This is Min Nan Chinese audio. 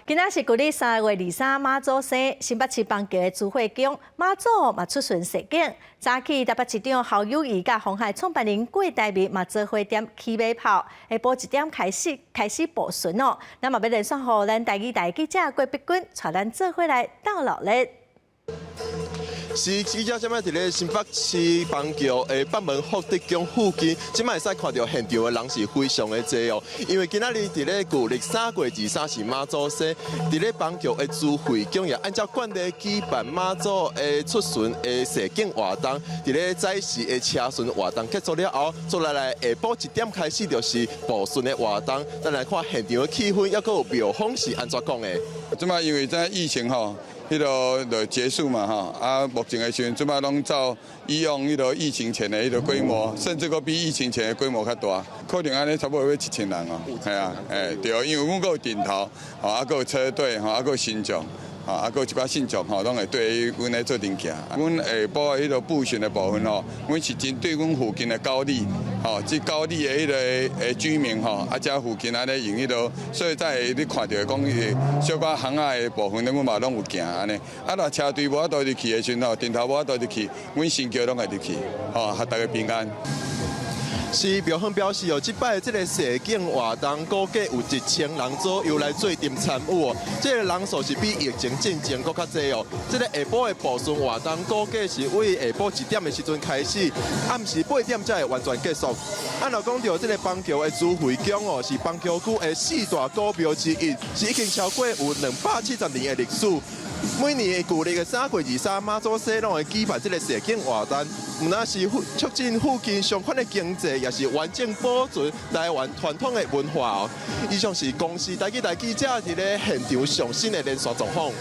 今仔是舊曆3月23媽祖生，新北市枋橋的慈惠宮媽祖嘛出巡踅景。早起台北市長侯友宜佮鴻海創辦人郭台銘嘛做伙踮起馬炮，下晡1點開始步巡哦。咱嘛欲連線予咱台語台記者郭碧君，帶咱做伙來鬥熱鬧。是記者這擺佇咧新北市枋橋的北門福德宮附近，這擺會使看著現場的人是非常的濟哦。因為今仔日佇咧舊曆3月23是媽祖生，佇咧枋橋的慈惠宮也按照慣例舉辦媽祖的出巡的踅景活動。佇咧早時的車巡活動結束了後，接落來下晡1點開始就是步巡的活動。咱來看現場的氣氛，抑閣有廟方是按怎講的。這擺因為這疫情吼，彼個就結束嘛吼，啊，目前的時陣，這擺攏照以往彼個疫情前的彼個規模，甚至閣比疫情前的規模較大，可能按呢差不多欲1000人哦，係啊，欸對，因為阮閣有陣頭，吼，啊，閣有車隊，吼，啊，閣有神將，吼，啊，閣有一寡信眾吼，攏會綴阮咧做陣行。阮下晡的彼個步巡的部分吼，阮是針對阮附近的九里，吼，這九里的彼個的居民吼，啊，遮附近按呢用彼個，所以才會你看著講伊小可巷仔的部分，阮嘛攏有行按呢。啊，若車隊無法度入去的時陣吼，陣頭無法度入去，阮神轎攏會入去，吼，予大家平安。是廟方表示哦，這擺這個踅景活動估計有1000人左右來做陣參與哦。這個人數是比疫情進前閣較濟哦。這個下晡的步巡活動估計是對下晡1點的時陣開始，暗時8點才會完全結束。按若講著這個枋橋的慈惠宮哦，是枋橋區的四大古廟之一，是已經超過有270年的歷史。每年的舊曆的3月23媽祖生攏會舉辦這個踅景活動，毋但是促進附近相關的經濟，也是完整保存台灣傳統的文化哦。以上是公視台語台記者佇咧現場上新的連線狀況。